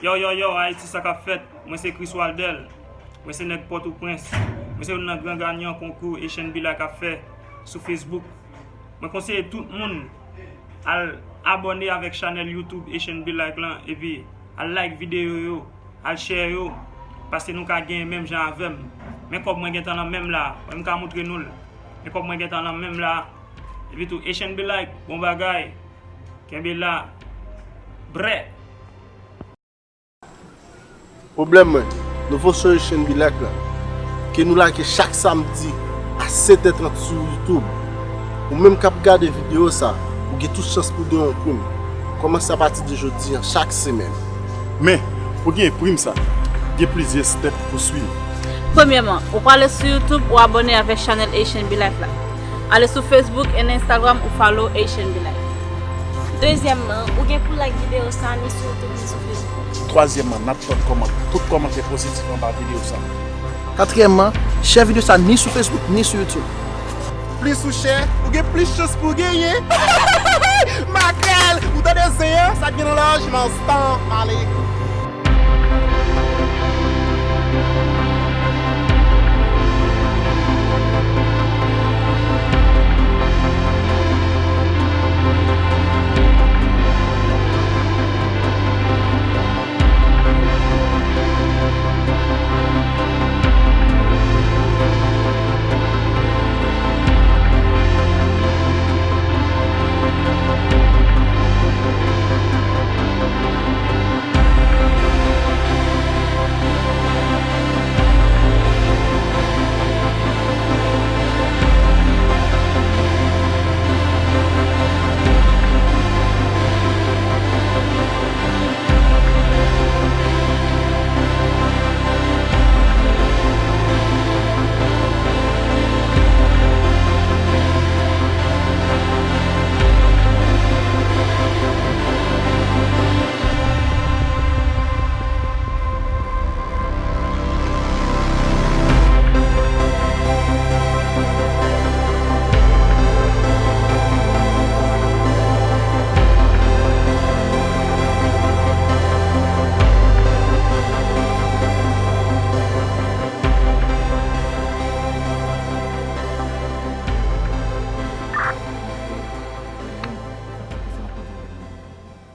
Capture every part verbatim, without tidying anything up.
Yo, yo, yo, Ayiti, sa k ap fèt? Mwen se Chris Waldel. Mwen se nèg Pòtoprens. Mwen se youn nan gran ganyan konkou Asian Be Like ap fè sou Facebook. Mwen konseye tout moun al abòne avèk chanèl YouTube Asian Be Like lan, epi al like videyo yo, al share yo, paske nou ka genyen menm jan avè m. Men kòb mwen gentan nan men m la, mwen m ka moutre nou l. Men kòb mwen gentan nan men m la. Epi tou, Asian Be Like, bon bagay. Kenbe la. Brè. Pwoblèm mwen, nouvo solution Be Like la, ke nou lage chak samdi a sèt è trant sou YouTube. Ou menm k ap gade videyo sa, ou gen tout chans pou w gen yon prim. Kòmanse apati de jodi an, chak semèn. Men, pou genyen prim sa, gen plizyè step pou swiv. Premyèman, ou prale sou YouTube, ou abòne avèk chanèl Asian Be Like la. Ale sou Facebook and Instagram, ou follow Asian Be Like. Dezyèmman, ou gen pou like videyo sa ni sou YouTube ni sou Facebook. Twazyèmman, n ap tann kòman-, tout kòmantè pozitif anba videyo sa. Katriyèmman, share videyo sa ni sou Facebook ni sou YouTube. Plis ou share, ou gen plis chans pou w genyen. Makrèl, ou tande zen an, sa k gen nan lòj, men stan, pale.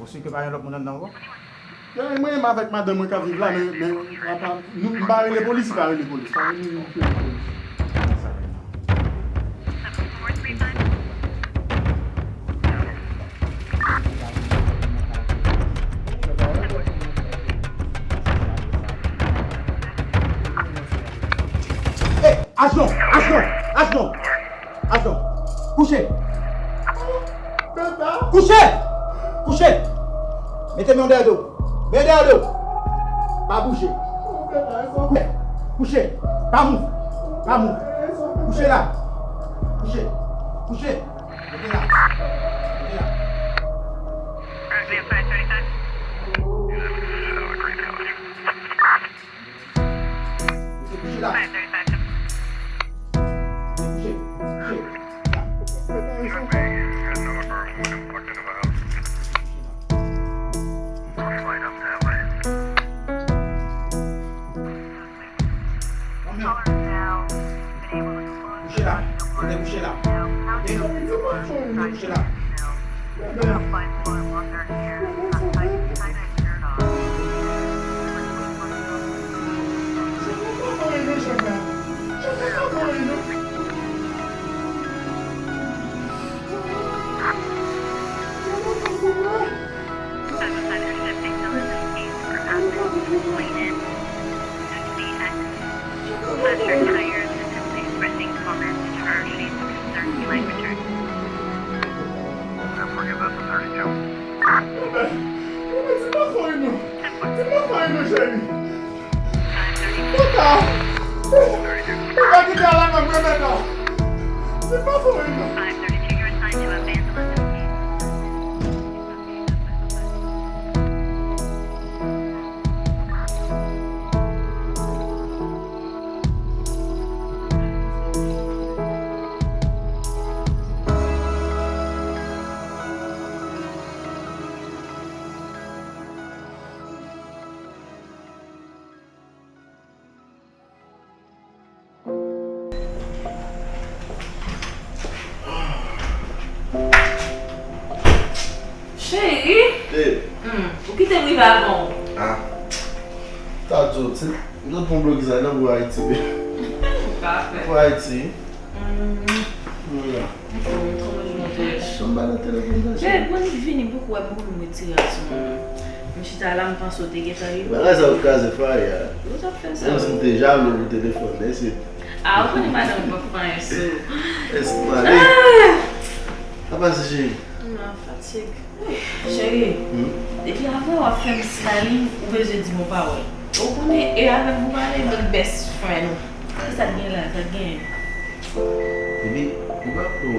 Ou si ke pa gen lòt moun anndan ankò? Gen mwen menm avèk madanm mwen k ap viv la, men, men, apa, nou, m pa rele polis, m pa rele polis, pa rele, rele polis. Hey, aksyon! Aksyon! Aksyon! Aksyon! Kouche! Kouche! Kouche! Mete men w dèyè do. Men dèyè do. Pa bouje. Kouche! Pa mouv. Pa mouv. Kouche la. Kouche. Kouche. Rete la. Rete la. Rete kouche la. Rete kouche. Kouche. Kouche la. Rete kouche la. Rete kouche la. Passenger tires and expressing comments to her, she looks concerned. He might return. Airport, give us a thirty-two. Ebyen, ebyen, se pa fòy non. Se pa fòy non, cheri. Papa! Papa, kite a la nan mwen, papa! Se pa fòy non. Five thirty-two, you're assigned to Evangelism. Avan. Ah. Sa di w, se, m sot pran blokis la nan pou Ayiti, be. Pou Ayiti. Mwen la. Kòman w jwenn tèlè? Chanm ba nan telefòn sa. Be, mwen vini poko wè m pou m retire aksyon mwen. M chita la, m panse w te gentan rive. Bagay sa yo kraze faya. Ou t ap fè sa. Menm si m te jalou pou telefòn, èske. Ah, ou konnen madanm ou p ap fè anyen sou. Èske pale? Ah! Apa se cheri? M nan fatig. Cheri, depi avan w ap fè m smiling, ou bezwen di m yon pawòl. Ou konnen, e avè m pou pale, mwen best friend ou. Ki sa k gen la, sa k gen? Depi, ou pa ko,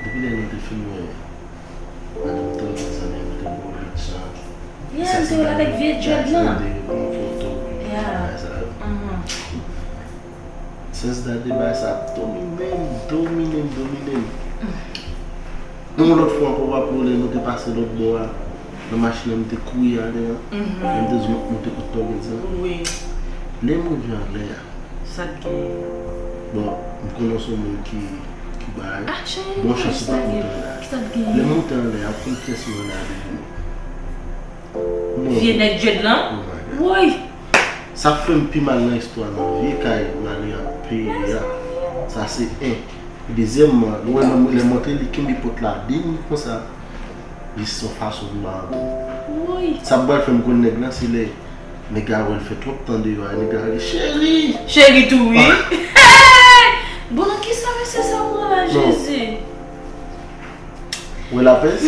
depi lè nou te fin wè madanm Tony zanmi an te gwo lit chan. Yeah, m te wè l avèk vye dread lan. Sa ki te pran foto. Yeah. Bagay sa yo. Mhm. Since that day, bagay sa ap domine m, domine m, domine m. Yon lòt fwa ankò, w ap wè lè nou te pase lòt bò a, nan machin nan, m te kouri ale a, lè m te di w m ap monte kot Tògèt sa. Wi. Lè m rive anlè a. Sa k gen? Bon, m konnen w se yon moun ki, ki bay. Ah, cheri, bon chans ou pa t monte anlè a. Lè m monte anlè a, ou konn kiyès mwen anlè a devan mwen? Vye nèg dread lan? Oh my God. Woy! Sa fè m pi mal nan istwa nan vye kay Malia peye a. Sa se en. Dezyèmman, nou wè lè m, lè m antre, li kenbe pòt la de minit konsa. Li se yon fason pou m pa antre. Woy! Sa pral fè m konn nèg lan, se lè nèg la wè l fè twòp tan deyò a, nèg la di, "Cheri!" Cheri tou, wi. Ah. Bon, nan kisa mesye sa pran la, Jezi? Wè lapès?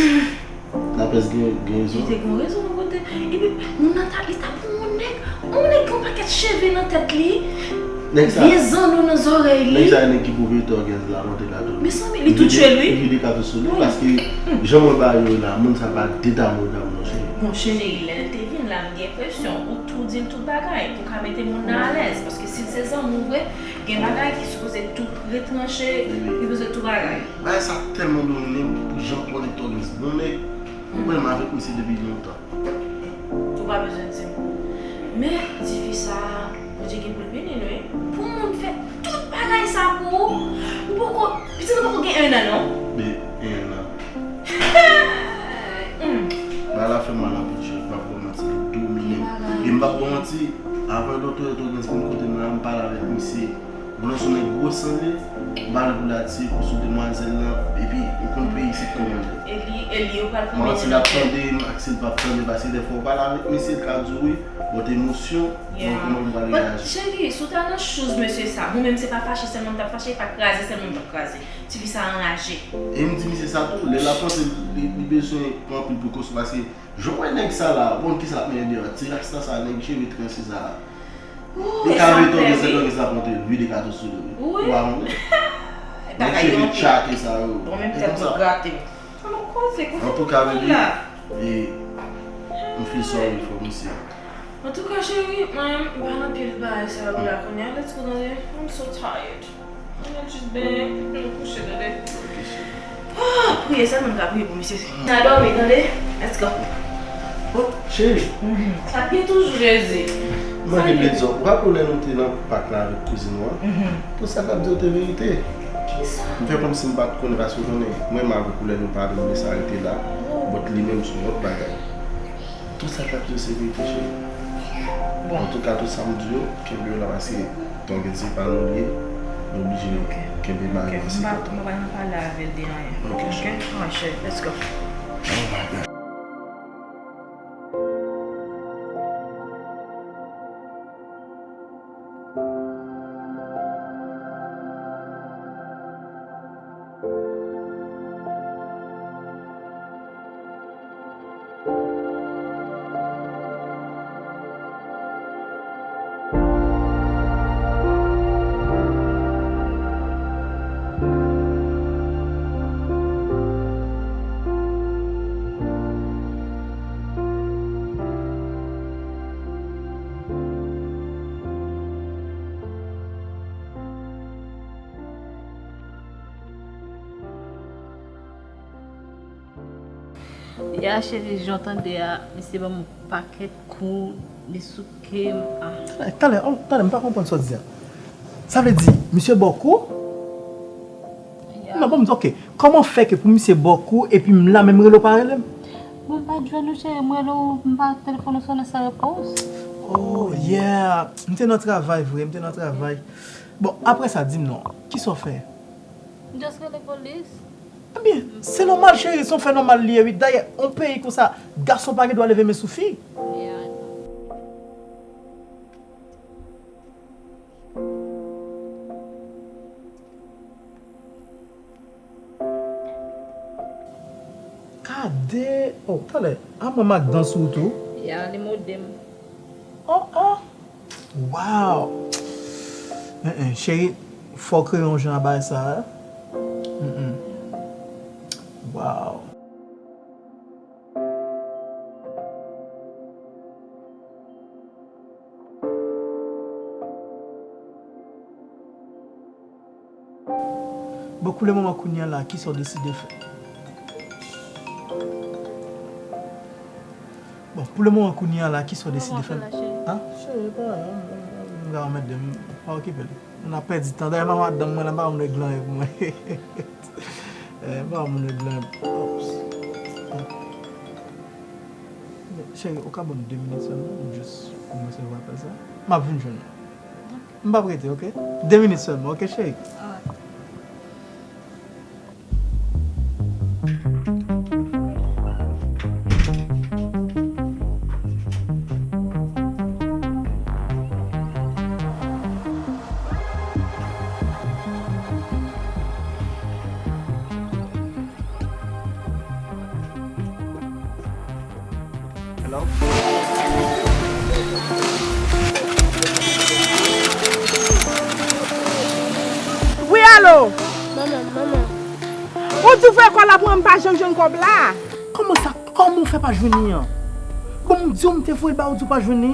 Lapès gen, gen rezon. Li te gen rezon yon kote. Epi, moun nan ta, li ta pran yon nèg, yon nèg gen yon pakèt cheve nan tèt li. Nèg sa, vye zanno nan zòrèy li. Nèg sa, nèg ki pwopwetè ògèz la, monte la tou. Mezanmi, li tou tchwe l, wi. Li vide katouch sou li, paske jan mwen ba yo la, moun sa pa de damou damou non, cheri. Bon, cheri, lè l te vin la, m gen enpresyon, ou tou di l tout bagay, pou ka mete moun nan alèz, paske si l se zanmi w vre, gen bagay ki sipoze tou retranche, li bezwen tou bagay. Bagay sa tèlman domine m pou jan m konnen Tògèt bon nèg. Mwen menm avèk misye depi lontan. Ou pa bezwen di m. Men, tifi sa, Bondye gen pou l pini l, wi. Pou moun fè tout bagay sa pou ou, ou poko, pitit ou poko gen en an, non? Men, en an. Hmm. Bagay la fè m mal anpil, cheri, m p ap ba w manti, li domine m. E m p ap ba w manti, avan lòt lè Tògèt vin kote m la, m pale avèk misye. Bon, nan son nèg gwo sanble, m pale pou l atire kou sou demwazèl lan, epi ou konn peyi isit kòman l ye. E li, e li, yo pral pran. M santi l ap tande, m ak si l p ap tande, paske dèfwa ou pale avèk mesye, l ka di w wi, bòt emosyon, bon, kòman pou pale reyaji. But, cheri, si w ta nan shoes mesye sa, mwen menm se pa fache sèlman m t ap fache, e pa kraze sèlman m t ap kraze. Tifi sa anraje. E m di misye sa tou, lè l ap rantre, li, li bezwen pran anpil prekosyon, paske jan w wè nèg sa la, bon, kisa l ap mennen deyò a, ti rasta sa, nèg cheve tranche sa. Li ka vin tonbe, se tonbe sa konte, li vide katouch sou li, wi. Ou pa konnen? Nèg cheve tchake sa yo. Bon, menm tèt mwen grate m. Sa m ap koze, kote pou la? Antouka, baby, e, m feel sorry for misye. Antouka, cheri, mwen, m pa nan pil bagay sa yo la kounye a. Let's go, tande. I'm so tired. Mwen jis benyen, nou kouche, tande. Ah, priye sèlman m ka priye pou misye. N a dòmi, tande. Let's go. Oh, cheri. Sa byen toujou, Jezi. Mwen gen byen di w, w raple w lè nou te nan pak la avèk kouzin ou an? Tout sa l t ap di w te verite. Kisa? M fè kòmsi m pa t konnen, paske w konnen, mwen menm avèk ou lè nou pale, nou lese arete la. But li menm se yon lòt bagay. Tout sa l t ap di w se verite, cheri. Bon. Antouka, tout sa m di w, kenbe yo la, paske Tògèt se pa nou li ye, nou oblije kenbe bagay yo an sekrè. M pa, m pa nan pale avè l de anyen. Ok, cheri. Ok? Alright, cheri, let's go. Oh my God. Ya cheri, jan w tande a, misye ban m yon pakèt kou, li souke m, ah. Talè, talè, oh, talè, m pa konprann sa w di a. Sa vle di, misye ba w kou? Ya. Non, bon, m di, ok. Kòman fè ke pou misye ba w kou, epi m la menm rele w pa rele m? Mwen pa t jwenn ou, cheri, mwen rele w, m pa telefòn ou sonnen san repons. Oh, yeah. M te nan travay vre, m te nan travay. Bon, apre sa, di m non, kisa w fè? M just rele polis. Ebyen, se nòmal, cheri, se yon fè nòmal li ye, wi. Dayè, yon peyi konsa, gason pa gen dwa leve men sou fi. Yeah, I know. Gade, oh, talè, a mwen m ak dan sou ou tou. Ya, li mode m. Oh, oh. Wow. Eh, eh, cheri, fò w kreye yon jan a bagay sa a. Mm, mm. Wow. Bon, pou le moman kounye a la, kisa w deside fè? Bon, pou le moman kounye a la, kisa w deside fè? Kòman w fè la, cheri? An? Cheri, pa, m, m, m, m ka anmède m, pa okipe l. Nou ap pèdi tan. Dayè, manman madanm mwen la, m pa konn regle anyen pou mwen. Eh, m pa konn regle anyen. Oops. Cheri, ou ka ban m de minit sèlman, m jis pou m resevwa apèl sa. M ap vin jwenn ou. M p ap rete, oke? De minit sèlman, oke, cheri? Alright. Hello? Wi, alo? Manman, manman. Ou di w fè kòb la pou mwen, m pa janm jwenn kòb la. Kòman sa? Kòman w fè pa jwenn li an? Bon, m di w m te voye l ba ou, di w pa jwenn li?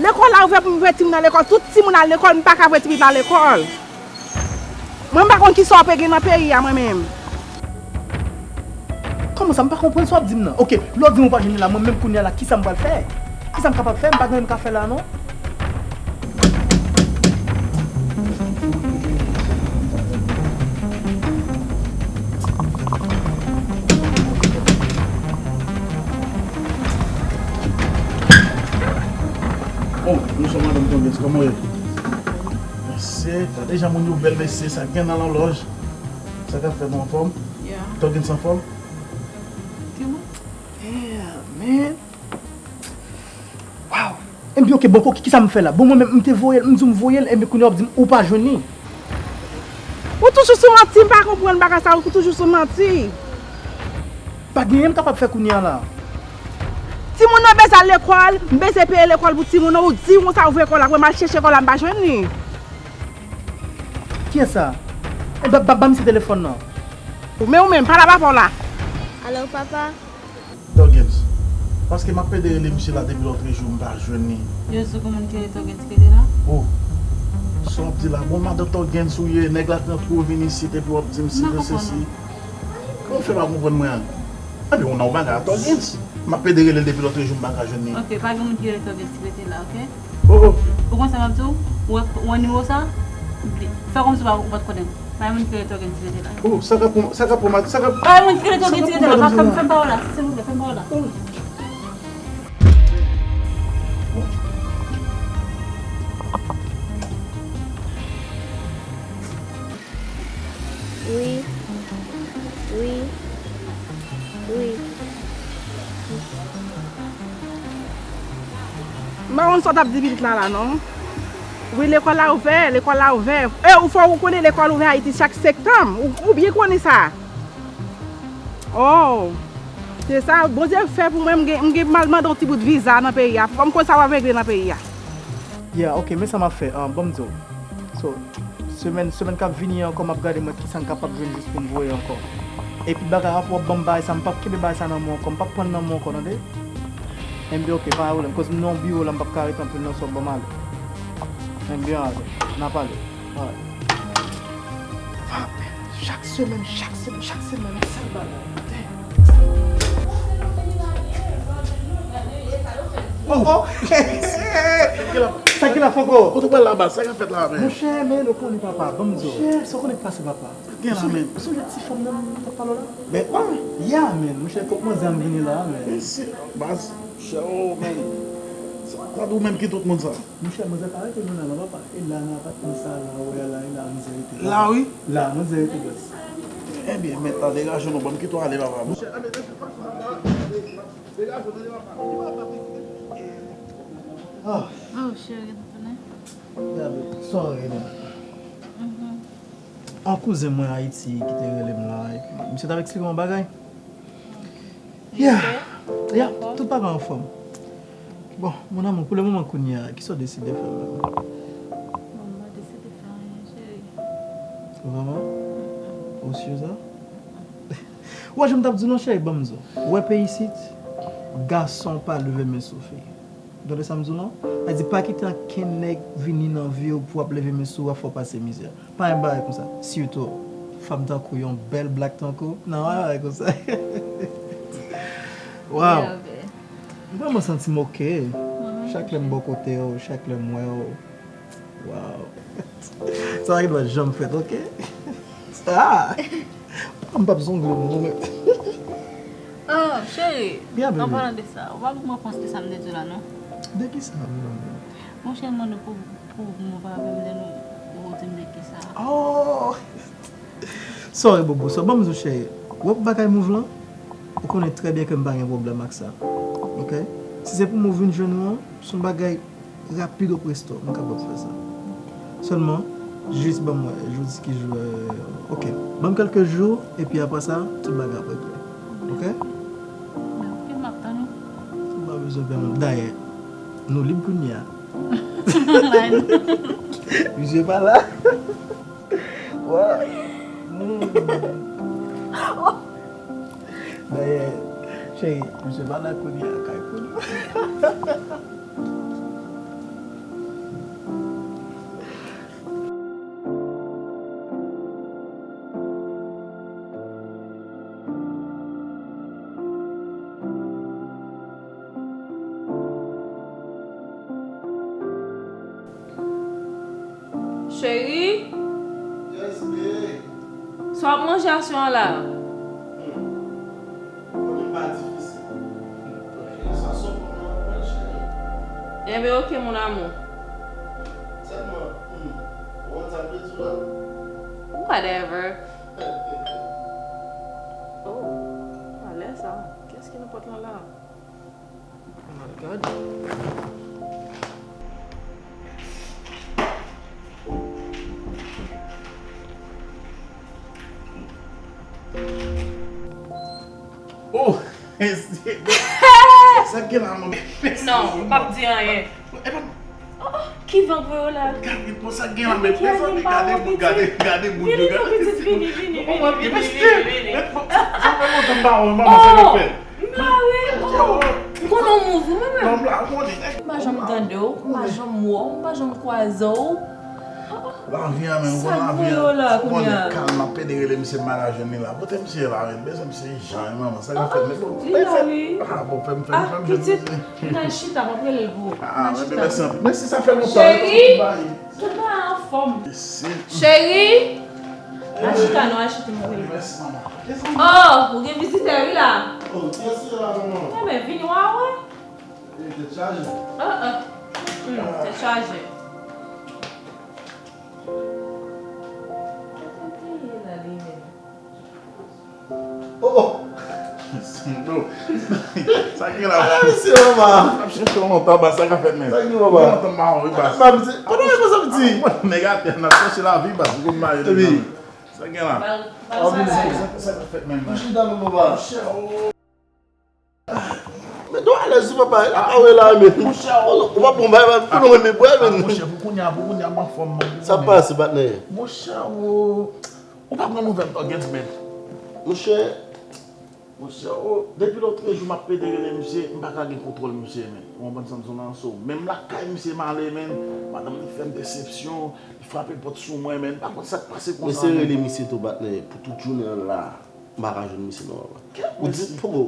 Lekòl la ouvè pou m voye timoun nan lekòl. Tout timoun al lekòl, m pa ka voye timoun nan lekòl. Mwen, m pa konn kisa w ap regle nan peyi a, mwen menm. Kòman sa? M pa konprann sa w ap di m nan. Oke, lè w di m ou pa jwenn li la, mwen menm kounye a la, kisa m pral fè? Kisa m kapab fè? M pa gen anyen m ka fè la, non. Oh, bonswa madanm Tongens, kòman w ye? Mesye, gade jan moun yo bèl, mesye, sa gen nan lòlòj. Sa k ap fèt, nou anfòm? Yeah. Tongens anfòm? Ki moun? Yeah, man. Wow. Enben, oke, bon, oke, kisa m fè la? Bon, mwen menm, m te voye l, m di w m voye l, enben, kounye a w ap di m ou pa jwenn li. Ou toujou sou manti, m pa konprann bagay sa, ou toujou sou manti. Pa gen anyen m kapab fè kounye a la. Timoun nan bezwen al lekòl, m bezwen peye lekòl pou timoun nan, ou di w konsa ou voye kòb la, mwen m al chèche kòb la, m pa jwenn li. Kiyès sa? E, ba, ba, ba misye telefòn nan. Ou men ou menm, pale a papa w la. Alo, papa? Tongens. Paske m ap pede rele misye la depi lòtrejou, m pa jwenn li. Yo di w gen moun ki rele Tongens ki rete la? Oh. Sa w ap di la? Bon, madan Tongens ou ye, nèg la t rantre w vin isit epi w ap di m si de sesi. Kòman w fè pa konprann mwen an? Ebyen, ou nan yon bagay a Tongens. M ap pede rele l depi lòtrejou, m pa ka jwenn li. Ok, pa gen moun ki rele Tongens ki rete la, ok? Oh, oh. Ou konn sa m ap di w? Ou wè, ou wè nimewo sa? Li, fè kòmsi ou pa, ou pa t konnen. Pa gen moun ki rele Tongens ki rete la. Oh, sa ka pou, sa ka pou, sa ka. Pa gen moun ki rele Tongens ki rete la. Pa fè m, fè m pawòl la, silvouplè, fè m pawòl la. Oh. Wi. Wi. Wi. M pa konn sa w t ap di pitit la la, non. Wi, lekòl la ouvè, lekòl la ouvè. E, ou fò ou konnen lekòl ouvè Ayiti chak septanm. Ou, ou byen konnen sa. Oh. Se sa, Bondye fè pou mwen, m gen, m gen mal mande yon ti bout viza nan peyi a. Fò m konn sa w ap regle nan peyi a. Yeah, ok, men sa m ap fè, ah, ban m di w. So, semèn, semèn k ap vini an ankò, m ap gade mwen kisa m kapab jwenn jis pou m voye ankò. Epi bagay a, w ap ban m bagay sa, m p ap kenbe bagay sa nan men w ankò, m p ap pran l nan men w ankò, tande? Enben, ok, pa gen pwoblèm, koz m nan yon biwo la, m p ap ka rete anpil nan sa w ban m ale. Enben, alò, n a pale. Alright. Ah, men, chak semèn, chak semèn, chak semèn, yon sèl bagay. Damn. Oh, oh. Sa ki la, Franco? Kote w pral la, baz? Sa k ap fèt la, men? Monchè, men, ou konnen, papa, ban m di w. Monchè, sa w konnen k pase, papa? Sa k gen la, men? Ou sonje ti fanm nan m t ap pale w la? Men, ah! Ya, men, monchè, kòk manzè a m vini la, men. Mesye, baz, monchè, oh, men. Sa, sa di w menm ki tout moun sa? Monchè, manzè pa rete loin la non, papa. E la, nan apatman sa, la, ou wè la, e la, manzè rete. La, wi? La, manzè rete, baz. Ebyen, mèt la, degaje nou, ban m kite w ale, papa. Monchè, ah, men, Oh, cheri, nou tounen? Gade, sorry, man. Mhm. Yon kouzen mwen Ayiti ki te rele m la, epi misye t ap eksplike m yon bagay. Yeah, yeah, tout bagay anfòm. Bon, mon amour, pou le moman kounye a, kisa w deside fè menm? Bon, mwen deside fè anyen, cheri. Vrèman? Mm-mm. Ou si sa? Ou wè, jan m t ap di w non, cheri, ban m di w. Ou wè peyi isit, gason pa leve men sou fi. Tande sa m di w lan? Sa di pa kite ankenn nèg vini nan vi w pou w ap leve men sou w, ap fè w pase mizè. Pa gen bagay konsa. Sitou fanm tankou w, yon bèl blak tankou w. Non, pa gen bagay konsa. Waw. Yeah, babe. M vrèman santi m oke. Mwen menm tou, cheri. Chak lè m bò kote w, chak lè m wè w. Waw. Sa pa gen dwa janm fèt, oke? Ah! M p ap zongle w non, men. Oh, cheri, yeah, baby, an palan de sa, ou pa ban m repons de sa m te di w la, non? De ki sa, mon amour? Monchè, m mande w pou, pou move avè m, de nou, ou di m de ki sa. Oh! Sorry, bobo, so, ban m di w, cheri, ou wè pou bagay move lan, ou konnen trè byen ke m pa gen pwoblèm ak sa. Oke? Si se pou move vin jwenn ou an, se yon bagay rapido presto, m kapab fè sa. Sèlman, jis ban m wè, jodi ki jou, euh, oke. Ban m kèlke jou, epi apre sa, tout bagay ap regle. Oke? Oke, m ap tann ou. Ou pa bezwen pè non. Dayè, nou lib kounye a. Misye pa la. Wa. Mm. Dayè, cheri, misye pa la kounye a, kay kounye a. Cheri? Yes, babe. Sa w ap manje aswè an la? Hmm. Konnen pa difisil. Cheri, sa sòt pou mwen, mwen, cheri. Enben, oke, mon amour. Sèlman, hmm, ou konn sa m vle di w la? Whatever. Oh, alèz sa. Kiyès ki nan pòt lan la? Oh my God. Oh! Sa k gen la, mwen? Non, ou p ap di anyen. Oh, oh, ki van k voye w la? Gade, bon, sa k gen la, men, prezan, gade, gade, gade bout yo, gade. Vini, vini, vini, vini, vini, vini. Sa fè lontan m pa wè manman, sa k ap fèt? M pa wè, oh, m konnen w move, mwen menm. Nonm la, ou konnen. M pa janm tande w, m pa janm wè w, m pa janm kwaze w. Lavi a, men, ou konnen lavi a. Ou konnen kalm, m ap pede rele misye, m pa ka jwenn li la. Pote misye la, men, bezwen misye ijan, men manman, sa k ap fèt, men bon, li la, wi. Ah, bon, fè m, fè m, fè m jwenn misye. Pitit, vin al chita, m ap rele l pou ou. Ah, men mèsi anpil. Mèsi, sa fè lontan, wi, tout bagay. Tout bagay anfòm. Mèsi. Cheri! Al chita non, al chita, m ap rele. Mèsi, manman. Oh, ou gen vizitè, wi, la. Oh, kiyès ki la, manman? Enben, vini, w a wè. E, tèt chaje. Ah, ah. Hmm, tèt chaje. Kote w te ye la, li menm? Oh, oh. Sa gen la. Ah, mesye, manman. N ap chèche w lontan, baz, sa k ap fèt, men. Sa gen, manman? Lontan, m pa wè w, baz. Kote w ye konsa, piti? Nèg atè, n ap chèche lavi, baz. Ou konn marye deja, men. Sa gen la. Sa k ap fèt, men? Mwen chita non, papa. Monchè, oh. Men, dwe alèz tou, papa. E la pa wè la, men. Monchè, oh. Ou pa bon bagay, pa konnen renmen bwè, men. Monchè, pou kounye a, pou kounye a, m anfòm, man. Sa pase, patnè? Monchè, oh. Ou pa pran nouvèl Against, men. Monchè. Monchè, oh, depi lòt jou m ap pede rele misye, m pa ka gen kontwòl misye, men. Ou konprann sa m di w la, so, menm lakay misye m ale, men, madanm li fè m desepsyon, li frape pòt sou mwen, men, m pa konn sa k pase konsa, men. Mesye rele misye tou, patnè, pou tout jounen an la. M pa ka jwenn misye non, papa. Ou di, Fogo,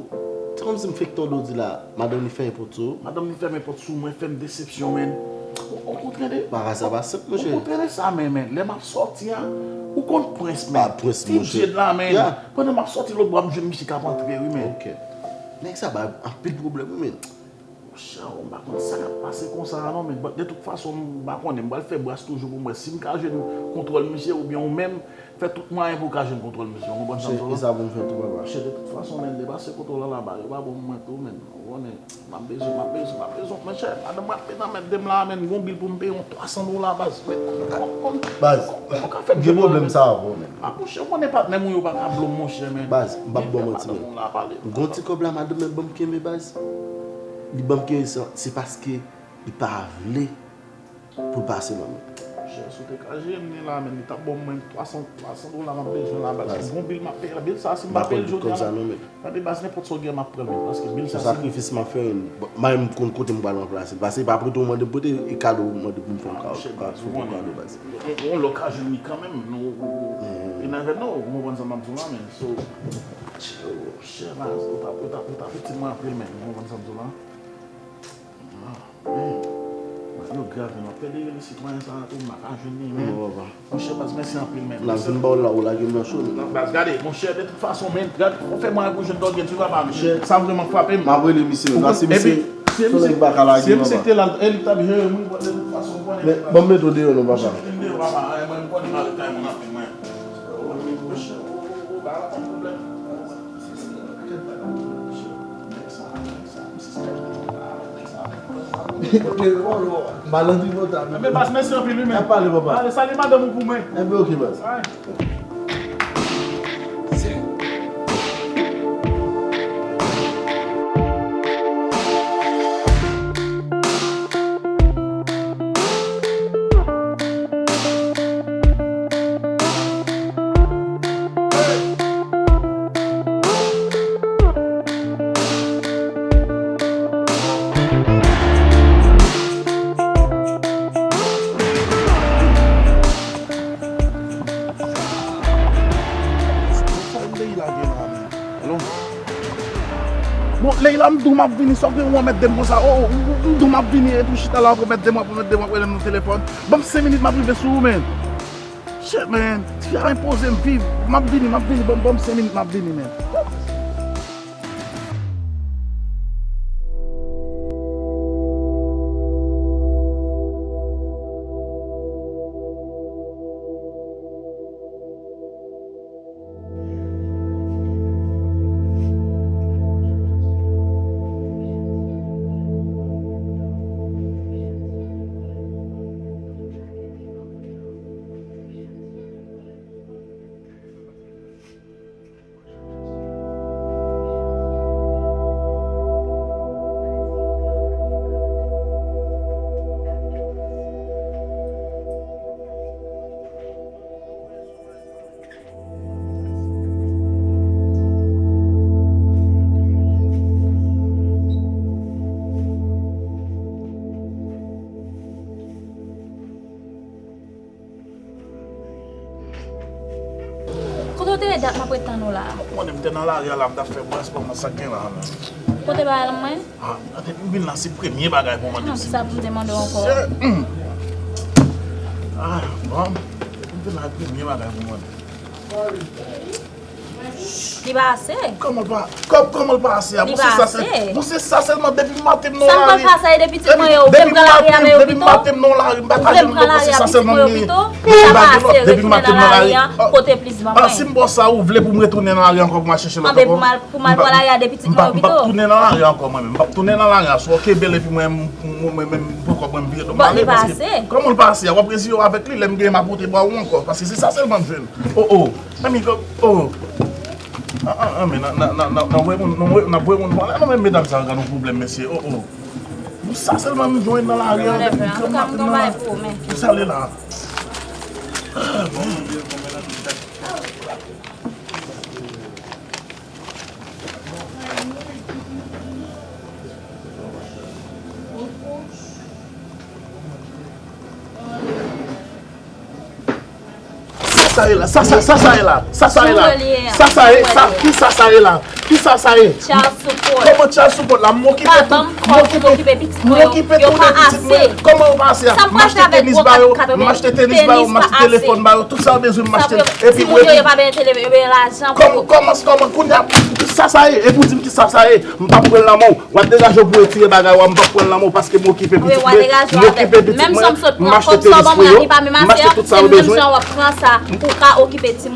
Se kòmsi m fèk tande w di la, madanm li fèmen pòt sou ou. Madanm li fèmen pòt sou mwen, fè m desepsyon, menn. O, okontrè de, bagay sa pa senp, monchè. Okontrè de sa, men, men, lè m ap sòti a, ou konn Prince, men. Ah, Prince, monchè. Ti Jed la, men. Yeah. Pandan m ap sòti lòt bò, m jwenn misye k ap antre, wi, men. Ok. Nèg sa bay anpil pwoblèm, wi, men. Monchè, m pa konn sa k ap pase konsa a non, men, but de tout fason, m pa konnen, m pral fè bras toujou pou m wè si m ka jwenn kontwòl misye oubyen ou menm, fè tout mwayen pou w ka jwenn kontwòl misye, w konprann sa m di w la? E sa pou m fè tou, papa. Monchè, de tout fason, men, depase kote w la laba, yo pa bon pou mwen tou, men, ou konnen, m ap bezwen, m ap bezwen, m ap bezwen, monchè, madanm mwen ap pete anmède m la, men, gon bil pou m peye yon twa san dola, baz, men, kòman, kòman, kòman w ka fè m jwenn madanm? Gen pwoblèm sa avè w, men. Ah, monchè, ou konnen patnè m ou yo pa ka blo m, monchè, men. Baz, m p ap ba w manti, men. Gon ti kòb la, madanm mwen ban m kenbe, baz. Li ban m kenbe, se, se paske li pa vle pou l pase nan men. Monchè, si w te ka jere m li la, men, li t ap ba m mwen twa san, twa san dola m ap bezwen la, baz. Baz. Gon bil m ap peye la. Bil sa, si m pa peye l jodi a, tande, baz, nenpòt sa w gen, m ap pran l, men, paske bil sa, se sakrifis m ap fè, men. Bon, m menm m konn kote m pral ranplase l. Paske e pa pote w mande m pote, e kado w mande pou m fè yon kado, fè yon kado, baz. Yon, yon lè w ka jwenn li kanmenm, nou, ou, you never know, ou konprann sa m ap di w la, men. So, monchè, baz, ou t ap, ou t ap, ou t ap itil mwen anpil, men, ou konprann sa m di w la? Ah, men, yo grav, men, w ap pèdi rele sitwayen sa a tou, m pa ka jwenn li, men. Non, papa. Monchè, baz, mèsi anpil, men. L ap vin ba w la, ou lage m nan cho, men. Non, baz, gade, monchè, de tout fason, men, gade, ou fè mwayen pou jwenn dògèt, wi, papa, men. Monchè, sa vrèman frape m. M ap rele misye, men, paske misye, se yon nèg m pa ka lage, papa. Si misye te la, e li t ap jere m, wi, de tout fason, ou konnen. Men, ban m mete w deyò, non, papa. Monchè, mete m deyò, papa, mwen, mwen, m konnen m ale kay mwen anpil, mwen. Monchè, ou, ou, ou, bagay la pa pwoblèm. Malandri pòtab. Enben, baz, mèsi anpil, wi, men. N ap pale, papa. Ale, salye madanm ou pou mwen. Enben, ok, baz. Ay. Sa Leila gen la menm? Alò? Bon, Leila, m di w m ap vini, sa w gen ou anmède m konsa? O, o, m, m, m di w m ap vini, epi w chita la, w ap anmède m, w ap anmède m, w ap rele m nan telefòn. Ban m senk minit, m ap rive sou ou, men. Shit, man. Tifi a enpoze m viv. M ap vini, m ap vini. Ban, ban m senk minit, m ap vini, man. Kote w te ye dat m ap ret tann ou la a? Ou konnen m te nan lari a la, m t ap fè bras pa mwen, sa k gen la a menm? Kote bagay la mwen? Ah, depi m vin la, se premye bagay pou w mande m si. Sa pou m te mande w ankò. Se, hmm. Ah, bon. Depi m vin la, se premye bagay pou w mande. Li pa ase. Kòman l pa, kò-, kòman l pa ase a? Li pa ase. Bon, se sa sèlman, depi maten m nan lari. Sa m pral fè sa, e de pitit mwen yo, ou vle m pran lari a, men yo pito? Depi maten m nan lari, m pa ka jwenn lòt, bon, se sa sèlman m gen. Li pa gen lòt, depi maten m nan lari. Kote plis ban mwen. Si m ba w sa, ou vle pou m retounen nan lari ankò pou m al chèche lòt ankò? Pou m al, pou m al pran lari a de pitit mwen yo pito. M p ap tounen nan lari ankò mwen menm. M p ap tounen nan lari a. So, kenbe l epi mwen, mwen, mwen, mwen, mwen, mwen, mwen vire do m ale, paske kòman l pa ase a? W ap reziye w avèk li, lè m genyen m ap pote ba ou ankò, paske se sa sèlman m jwenn. Oh, oh. Anmye, oh. Ah, ah, ah, men n a, n a, n a, n a, n a voye moun, n a voye, n a voye moun pale. Non, men medam sa yo, gade yon pwoblèm, mesye. Oh, oh. Pou sa sèlman m jwenn nan lari a, m pran maten nan la. Pou sa l la. Ah, men. Sa sa ye la, sa sa, sa sa ye la, sa sa ye la, sa sa ye, sa, ki sa sa ye la? Kisa sa ye? Child support. Kòman child support la? M okipe tout, m okipe, m okipe tout pitit mwen yo. Kòman yo pa ase a? M achte tenis ba yo, m achte tenis ba yo, m achte telefòn ba yo, tout sa yo bezwen m achte. Epi timoun yo, yo pa benyen telefòn, yo benyen lajan pou yo. Kòman, kòman, kòman, kounye a, sa sa ye? Epi w di m kisa sa ye? M p ap pran l nan men w. W ap degaje w pou retire bagay ou a, m p ap pran l nan men w paske m okipe pitit mwen, m okipe pitit mwen, m achte tenis pou yo, m achte tout sa yo bezwen.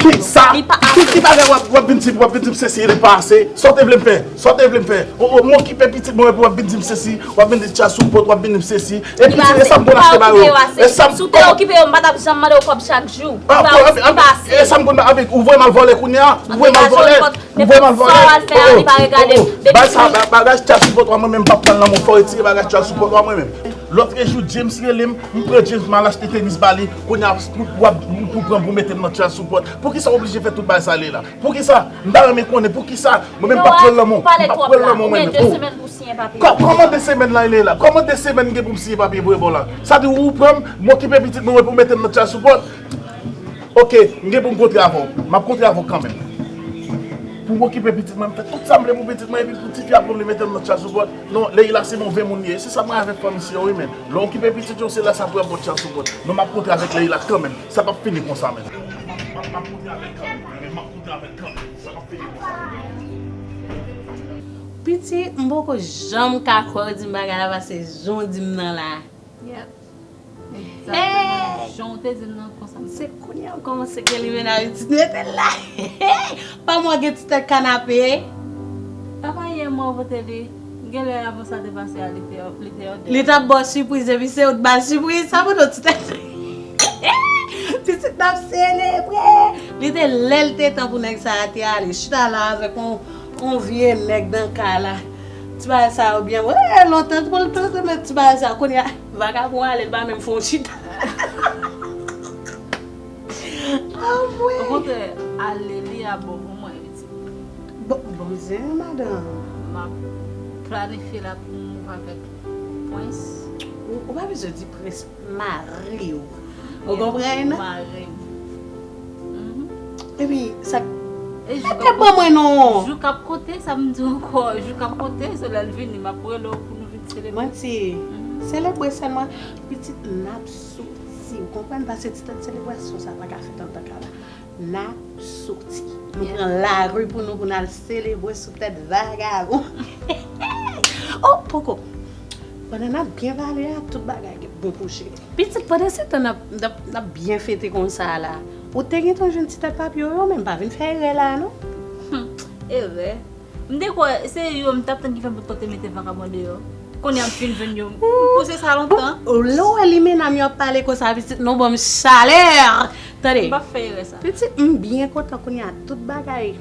Kisa? Ki, ki bagay w ap, w ap vin di, w ap vin di m sesi, li pa ase? Sa w te vle m fè? Sa w te vle m fè? O, o, m okipe pitit mwen epi w ap vin di m sesi, w ap vin di child support, w ap vin di m sesi. Epi e sa m konn achte ba yo. E sa m, si w te okipe yo, m pa t ap janm mande w kòb chak jou. Li pa ase. E sa m konn, ou voye m al vòlè kounye a? Ou voye m al vòlè? Ou voye m al vòlè? O, o, o, o. Bagay sa, ba-, bagay child support ou a mwen menm, m p ap pran l nan men w. Fò w retire bagay child support ou a mwen menm. Lòtrejou, James rele m, m pran James, m al achte tenis ba li. Kounye a, pou, pou, pou pran pou mete m nan child support. Poukisa w oblije fè tout bagay sa, Leila? Poukisa? M ta renmen konnen poukisa. Mwen menm, m p ap pran l nan men w. M p ap pran l nan men w mwen menm. O. Kò-, kòman de semèn la, Leila? Kòman de semèn m gen pou m siyen papye pou yo ba w la? Sa di ou pran m, m okipe pitit mwen, ou mete m nan child support? Oke, m gen pou m kontre avè w. M ap kontre avè w kanmenm. Pou m okipe pitit mwen, m fè tout sa m vle pou pitit mwen, epi pou tifi ap vle mete m nan child support. Non, Leila se move moun li ye. Se sa m renmen avèk fanm isi yo, wi, men. Lè w okipe pitit yo, se lè sa pou y ap ba w child support. Non, m ap kontre avèk Leila kanmenm. Sa p ap fini konsa, men. M ap, m ap kontre avè l kanmenm, men m ap kontre avè l kanmenm. Sa p ap fini konsa. Piti, m poko janm ka kwè w di m bagay la pase jan w di m nan la. Yep. Egzakteman. Jan w te di m nan konsa. Se kounye a m kòmanse gen limena pitit mete l la. Pa mwen gen ti tèt kanape. Apa yè mwen vote li. Genlè avan sa te pase a, li te, li te òdè. Li t ap ba w sipriz, epi se ou t ba l sipriz. Sa pou nou ti tèt. Pitit n ap selebre. Li te lè l te tan pou nèg sa a te ale. Chita la avèk yon, yon vye nèg nan kay la. Ti bagay sa yo byen. Wè, lontan pou l te met ti bagay sa. Kounye a, vagabon ale, l pa menm fè yon chita. Anmwey. Okontrè, ale li a bon pou mwen, pitit. Bon, bon zen, madanm. M ap planifye l ap move avèk Prince. Ou, ou pa bezwen di Prince, mari w. Ou konprann? Mari m. Mhm. Epi, sa, e jou k ap konte, ban mwen non. Jou k ap konte, sa m di w ankò, jou k ap konte, se lè l vini, m ap rele w pou nou vin selebre. Manti. Mhm. Selebre sèlman, pitit n ap soti, ou konprann? Paske ti tèt selebrasyon sa pa ka fèt anndan kay la. N ap soti. Nou pran lari pou nou, pou n al selebre sou tèt vagabon. Oh, poko. Pandan n ap byen pale a, tout bagay gen bon pou cheri. Pitit, pandan se tan n ap, n ap, n ap byen fete konsa la, ou te gentan jwenn ti tèt papye yo, men pa vin fè erè la, non? Hmm, erè? M te kwè se yo m t ap tann ki fè m pou tante mete vagabon deyò. Kounye a m fin jwenn yo. M pouse sa lontan. Lè w wè limena m yo ap pale konsa, pitit, non, ban m chalè. Tande. M p ap fè erè sa. Pitit, m byen kontan kounye a tout bagay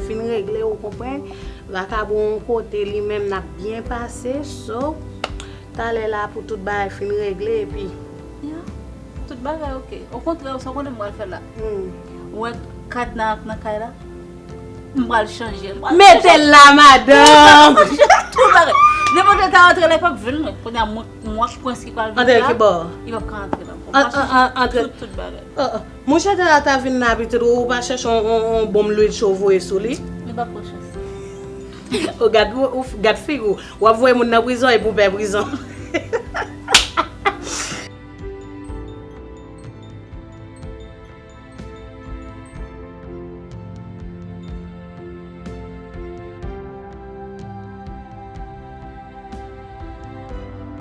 fin regle, ou konprann? Vakabon yon kote, li menm n ap byen pase. So, talè la pou tout bagay fin regle, epi. Ya, tout bagay oke. Okontrè, sa w konnen m pral fè la? Hmm. Ou wè kad nan, nan kay la? M pral chanje. M pral mete l la, madanm. Tout bagay. Nenpòt lè ta antre la, li p ap jwenn mwen. Kounye a, mwen, mwen ak Prince ki pral viv la, li p ap ka antre la ankò. An, an, an, antre. Tout, tout bagay. Oh, oh. Monchè, tè la ta vin la, pitit, ou pa chèche yon, yon, yon bonm lwil cho voye sou li? Li p ap pran chans. Oh, gad, ou, ou, gad figi w. W ap voye moun nan prizon epi w pè prizon.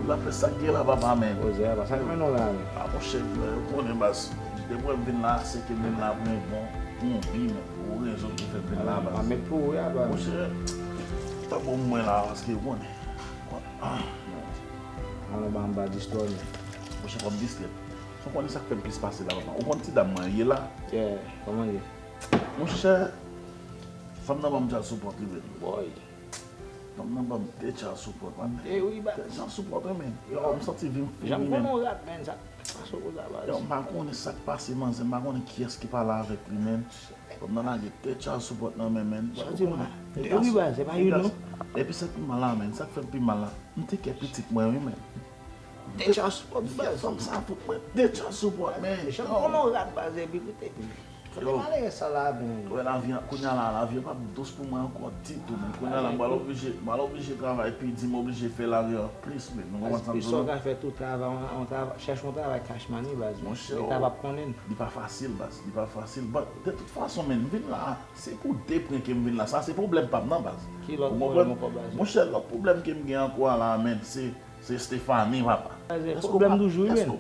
Lapè, sa k gen la, papa, men. Ozè, apa sa k mennen w la, men? A, monchè, ou konnen, baz, depi w wè m vin la, se ke m vin la pou yon bon, pou yon bi, men, pou rezon ki fè m vin la, baz. Pa met pou ou, ya, baz. Monchè, pa bon mwen la, paske ou konnen. Ah. Alò, ba m ba distò, men. Monchè, fò m distrè. Ou konnen sa k fè m plis pase la, papa. Ou konn ti dam mwen ye la? Yeah, kòman ye? Monchè, fanm nan ban m child support li, men. Boy. Fanm nan ban m de child support, man. Eh wi, ba. De child support, wi, men. Yo, m santi vi m fini, men. Jan m konnen w rat, men, sa pase w konsa, baz. Yo, m pa konnen sa k pase, manzè, m pa konnen kiyès ki pale avèk li, men. Fanm nan lage de child support nan men, men. Sa di m, de wi, baz, se pa youn, non. Epi sa k pi mal la, men, sa k fè m pi mal la, m te kè pitit mwen, wi, men. De child support, baz. Fanm sa fout mwen de child support, men. Jan m konnen w rat, baz, epi koute. Yo, malere sa la, men. Wè, lavi an, kounye a la, lavi an p ap dous pou mwen ankò ditou, men. Kounye a la, m pral oblije, m pral oblije travay pi di, m oblije fè lari an plis, men. Nou konprann sa m di w la? Sa w ka fè tou, travay, yon, yon travay, chèche yon travay cash money, baz. Monchè, men ta p ap konnen. Li pa fasil, baz. Li pa fasil. But, de tout fason, men, m vin la, se pou de pwen ke m vin la. Sa, se pwoblèm pa m nan, baz. Ki lòt pwoblèm ankò, baz? Monchè, lòt pwoblèm ke m gen ankò a la, men, se Se Stephanie, papa. Èske w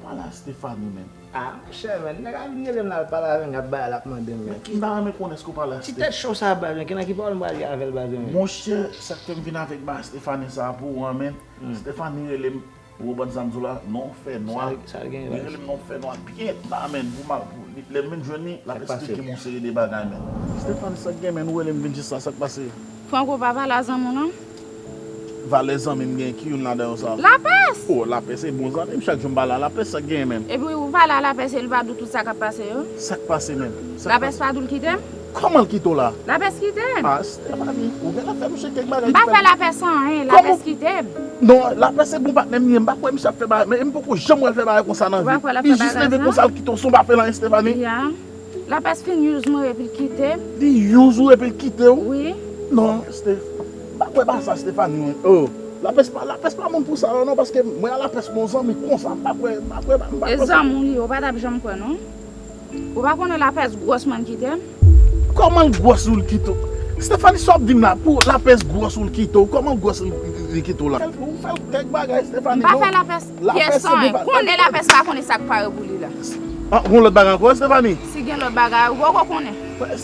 pale a Stephanie, men? Ah, monchè, men, nèg la vin rele m la, l pale avè m, l ap bay, l ap mande m, men. Men m ta renmen konnen èske w pale a Stephanie. Ti tèt cho sa, baz, men, ki nan ki pawòl m prale avè l, baz, men? Monchè, sa k fè m vin avèk bagay Stephanie sa a pou ou an, men. Stephanie rele m, ou konprann sa m di w la, nan yon fè nwa. Sa l gen, baz? Li rele m nan yon fè nwa byen ta, men, pou m al, pou, li, lè m vin jwenn li, l ap eksplike m yon seri de bagay, men. Stephanie, sa k gen, men, ou rele m vin jis la, sa k pase? Franco, pa pale a zanmi w, non? Valè zanmi m gen, ki youn ladan yo sa? Lapès! Oh, Lapès se bon zanmi m, chak jou m pale a Lapès, sa k genyen menm? Epi ou pale a Lapès e li pa di w tout sa k ap pase yo? Sa k pase menm? Lapès pa di w l kite m? Kòman l kite w la? Lapès kite m. Ah, Stephanie, ou genlè fè misye kèk bagay ki fè. M pa fè Lapès anyen, Lapès kite m. Non, Lapès se bon patnè m li ye, m pa kwè misye ap fè bagay, men m poko janm wè l fè bagay konsa nan vi. Li jis leve konsa l kite w, si w pa fè l anyen, Stephanie. Lapès fin use mwen epi l kite m. Li use ou epi l kite w? Wi. Non, Steph. M pa kwè pa sa, Stephanie, wi. Oh, Lapès pa, Lapès pa moun pou sa, non, paske mwen a Lapès bon zanmi konsa. M pa kwè, m pa kwè, m pa kwè. E zanmi w li ye, ou pa t ap janm kwè, non. Ou pa konnen Lapès gwòs mwen kite m? Kòman l gwòs ou l kite w? Stephanie, sa w ap di m la? Pou Lapès gwòs ou l kite w? Kòman gwòs li, li kite w la? Ou fè l kèk bagay, Stephanie, non. M pa fè Lapès pyès anyen. Konnen Lapès pa konnen sa k pare pou li la. Ah, gon lòt bagay ankò, Stephanie? Si gen lòt bagay, ou poko konnen.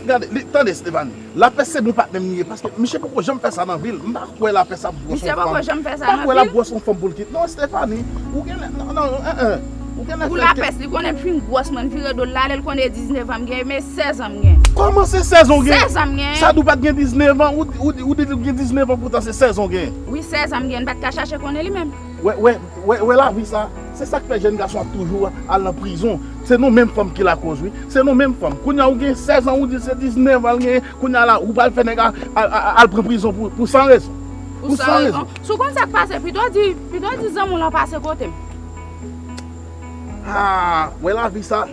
Gade, li, tande, Stephanie. Lapès se bon patnè m li ye, paske misye poko janm fè sa nan vi l. M pa kwè Lapès ap gwòs yon fanm. Misye poko janm fè sa nan vi l. M pa kwè l ap gwòs yon fanm pou l kite. Non, Stephanie, ou genlè, non, non, en, en. Ou genlè fè l. Pou Lapès, li konnen m fin gwòs mwen, m vire do l ale, l konnen diznèf an m gen, men sèz an m gen. Kòman se sèz an w gen? Sèz an m gen. Sa di w pa t gen diznèf an, ou, ou, ou di l gen diznèf an, poutan se sèz an w gen. Wi, sèz an m gen, m pa t ka chache konnen li menm. Wè, wè, wè, wè lavi sa. Se sa k fè jèn gason ap toujou al nan prizon. Se nou menm fanm ki lakòz, wi. Se nou menm fanm. Kounye a ou gen sèz an, ou di se diznèf an l genyen. Kounye a la, ou pral fè nèg a, a, a, al pran prizon pou, pou san rezon. Pou san rezon. Si w konn sa k pase, pito w di, pito w di zanmi w lan pase kote m. Ah, wè lavi sa.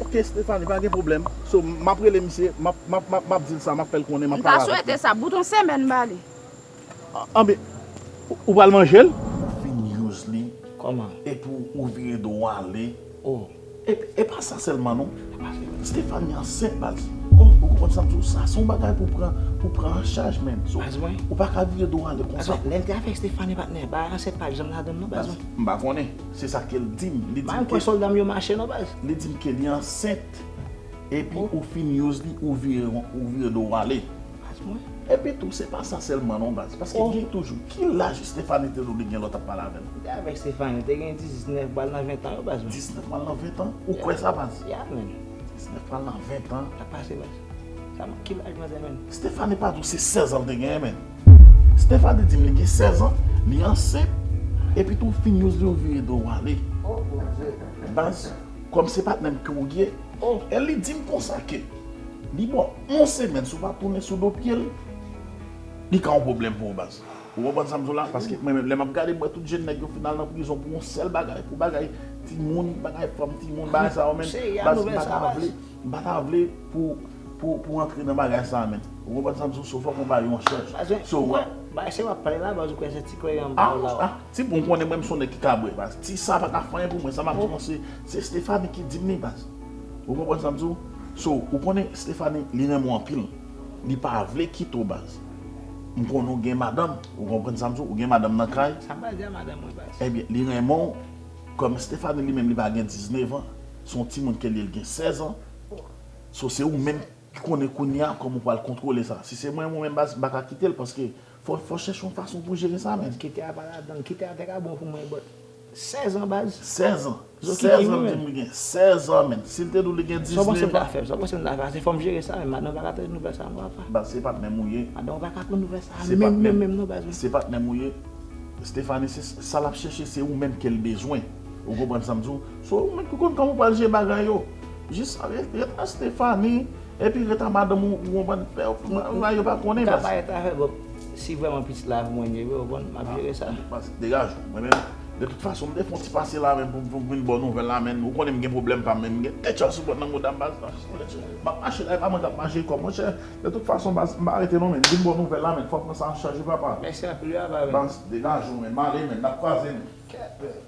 Ok, Stephanie, pa gen pwoblèm. So, m ap rele misye, m ap, m ap, m ap, m ap di l sa, m ap fè l konnen, m ap pale avè l. M ta swete sa, bout yon semèn ba li. Anben, ou, ou pral manje l? Ou fin use li. Kòman? Epi w, ou vire do w ale. Oh. E, e pa sa sèlman, non. Stephanie ansent, baz. Oh, ou konprann sa m di w? Sa se yon bagay pou pran, pou pran an chaj, menm. So, baz mwen. Ou pa ka vire do w ale konsa. Baz mwen, lè m te avèk Stephanie, patnè, bagay ansent pa t janm ladan l, non, baz mwen. M pa konnen. Se sa ke l di m. Li di m ke. M pa kwè sòlda m yo mache, non, baz. Li di m ke li ansent. Epi ou fin use li, ou vire, ou vire do w ale. Baz mwen. Epi tou, se pa sa sèlman non, baz. Paske gen toujou, ki laj Stephanie te di w li gen lè w t ap pale avè l? M te avèk Stephanie, te gen diznèf pral nan ven tan yo, baz mwen. Diznèf pral nan ven tan? Ou kwè sa, baz? Yeah, man. Diznèf pral nan ven tan? Sa pase, baz. Sa, ki laj manzè, man? Stephanie pa di w se sèz an l te genyen, man. Stephanie di m li gen sèz an, li ansent, epi tou fin use li, ou vire do w ale. Oh, Bondye. Baz, kòm se patnè m ke w ye, oh, e li di m konsa ke li ba w yon semèn, si w pa tounen sou do pye l, li ka yon pwoblèm pou ou, baz. Ou konprann sa m di w la? Paske mwen menm, lè m ap gade, m wè tout jèn nèg yo fin al nan prizon pou yon sèl bagay, pou bagay timoun, bagay fanm timoun, bagay sa yo menm. Baz, m pa ta vle, m pa ta vle pou, pou, pou antre nan bagay sa a menm. Ou konprann sa m di w? So, fòk ou ba yo yon chans. So, ou wè, bagay se w ap pale la, baz, ou kwè se ti kreyòl m ba w la. Ti bon, konnen mwen, m se yon nèg ki ka bwè, baz. Ti sa pa ka fè anyen pou mwen. Sa m ap di w, se, se Stephanie ki di m li, baz. Ou konprann sa m di w? So, ou konnen Stephanie, li renmen w anpil. Li pa vle kite w, baz. M konnen w gen madanm, ou konprann sa m di w? Ou gen madanm nan kay. Sa m pral di a madanm mwen, baz? Ebyen, li renmen w, kòm Stephanie li menm, li pa gen diznèf an, se yon timoun ke li ye, li gen sèz an. So, se ou menm ki konnen kounye a kòman w pral kontwole sa. Si se mwen, mwen menm, baz, m pa ka kite l, paske fò, fò chèche yon fason pou jere sa, menm. Kite a pa ladan, kite a te ka bon pou mwen, but sèz an, baz. Sèz an. Sèz an, li di m li gen sèz an, menm. Si l te di w li gen diznèf. Sa w panse m ta fè? Sa w panse m ta fè? Se fò m jere sa, menm. Madanm pa ka tande nouvèl sa, non, papa. Baz, se patnè m ou ye. Madanm pa ka pran nouvèl sa, menm, menm, menm, non, baz. Se patnè m ou ye. Stephanie, se sa l ap chèche, se ou menm ke l bezwen. Ou konprann sa m di w? So, ou menm ki konn kòman w pral jere bagay yo. Jis ret, ret a Stephanie, epi ret a madanm ou, ou konprann, fè bagay yo pa konnen, baz. M ka parèt avè l, bon, si vrèman pitit la pou mwen, wi, ou konprann, m ap jere sa. Baz, degaje w. Mwen menm, De tout fason, m te fè yon ti pase la, men pou, pou m vin ba w nouvèl la, men ou konnen m gen pwoblèm pa m, men m gen tèt chaje sou pòt nan mouda m, baz. M ap mache la, e pa mwen k ap mache kò, monchè. De tout fason, baz, m pa rete non, men m vin ba w nouvèl la, men fò w pran sa an chaj wi, papa. Mèsi anpil wi, papa, men. Baz, degaje w, men m ale, men n ap kwaze, men. Kèt, men.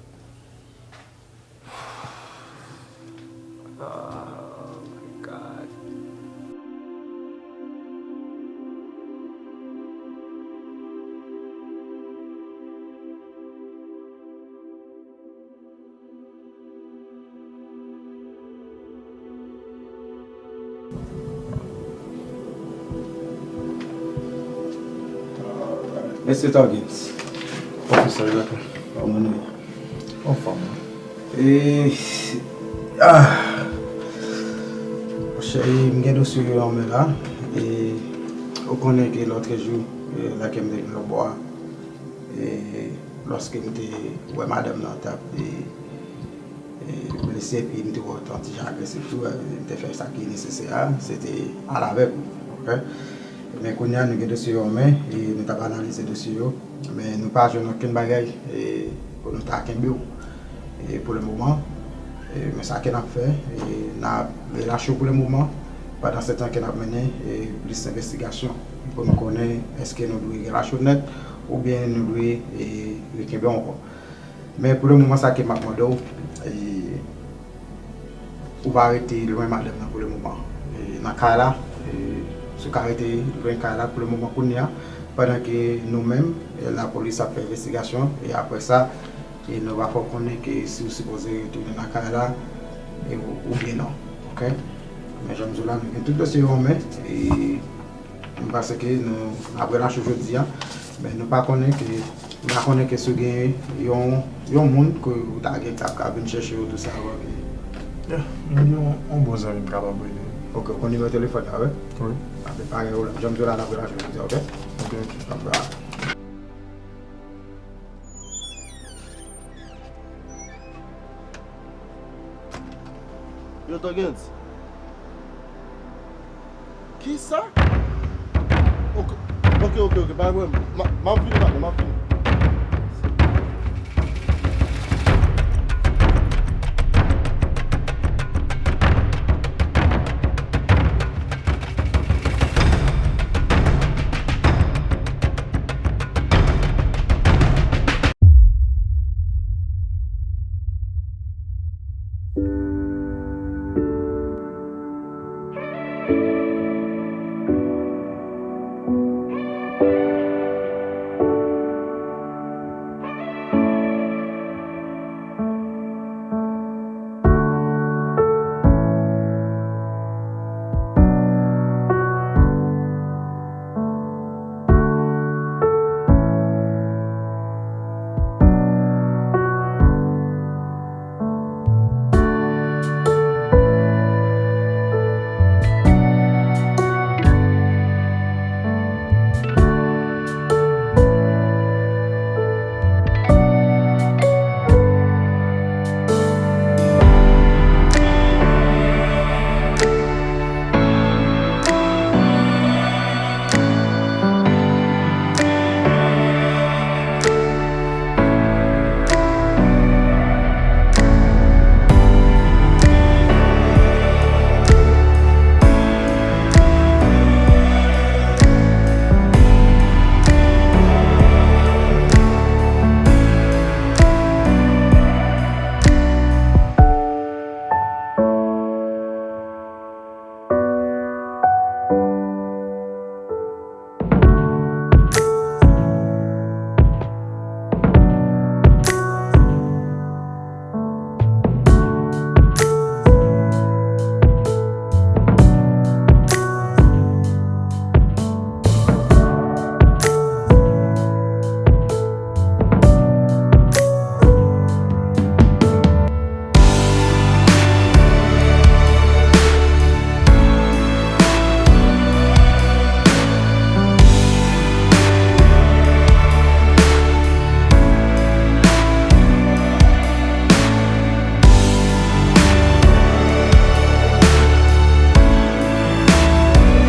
Oh my God. Mesye Tògins. Pwofesè Jacquelin. Kòman nou ye? Anfòm wi. E, ah, monchè, e, m gen dosye yo nan men la. E, ou konnen ke lòtrejou, e, lè ke m te vin lòtbò a, e, lòske m te wè madanm nan t ap, e, e, blese, epi m te wè w t yon ti jan agresif tou, e, m te fè sa ki nesesè a, se te al avèk ou, oke? Men kounye a, nou gen dosye yo an men, e nou t ap analize dosye yo, men nou pa jwenn okenn bagay, e, pou nou ta kenbe w, e, pou le moman. E, men sa ke n ap fè, e, n ap relache w pou le moman, pandan se tan ke n ap mennen, e, plis envestigasyon, pou nou konnen èske nou dwe relache w nèt, oubyen nou dwe, e, rekenbe w ankò. Men pou le moman, sa ke m ap mande w, e, ou pa rete lwen madanm nan pou le moman. E, nan kay la, e, si w ka rete lwen kay la pou le moman kounye a, pandan ke nou menm, e, lapolis ap fè envestigasyon, e apre sa, e nou va fè w konnen ke si w sipoze retounen nan kay la, e, ou, oubyen non. Oke? Men jan m di w la, nou gen tout dosye yo an men, e M panse ke nou ap relache jodi a, men nou pa konnen ke, m pa konnen ke si w gen yon, yon moun ke ou ta gen k ap ka vin chèche w tou sa, oke. Yeah, m gen yon, yon bon zanmi m kapab rele. Oke, ou konn nimewo telefòn la, wi? Wi. A, men pa gen pwoblèm. Jan m di w la, n ap relache jodi a, oke? Oke, oke. N ap relache. Yo, Tògins. Kisa? Oke, oke, oke, oke, pa gen pwoblèm. M a, m ap vini, patnè, m ap vini.